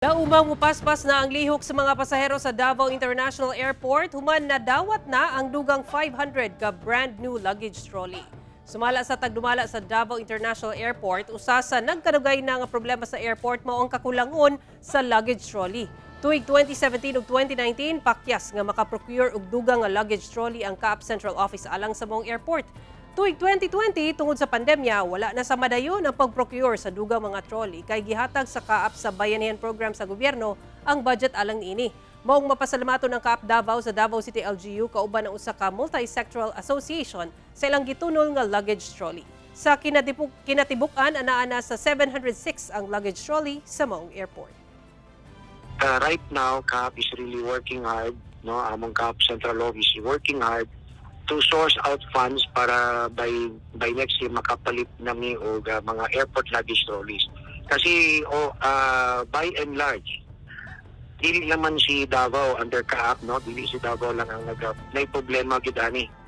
Laumang mupaspas na ang lihok sa mga pasahero sa Davao International Airport, human nadawat na ang dugang 500 ka brand new luggage trolley. Sumala sa tagdumala sa Davao International Airport, usa sa nagkanugay na nga problema sa airport mao ang kakulangon sa luggage trolley. Tuig 2017 ug 2019, pakyas nga makaprocure og dugang nga luggage trolley ang CAAP Central Office alang sa maong airport. Tuig 2020, tungod sa pandemya, wala na sa madayon ang pag-procure sa dugang mga trolley kay gihatag sa CAAP sa Bayanihan Program sa gobyerno ang budget alang niini. Maong mapasalamaton ang CAAP Davao sa Davao City LGU kauban ang usa ka multi-sectoral association sa ilang gitunol nga luggage trolley. Sa kinatibuk-an, anaa na sa 706 ang luggage trolley sa maong airport. Right now, CAAP is really working hard, no? Among CAAP Central Office is working hard to source out funds para by next year makapalit nami og mga airport luggage trolleys. Kasi by and large, dili naman si Davao under CAAP, no? Dili si Davao lang ang nag may problema gid ani.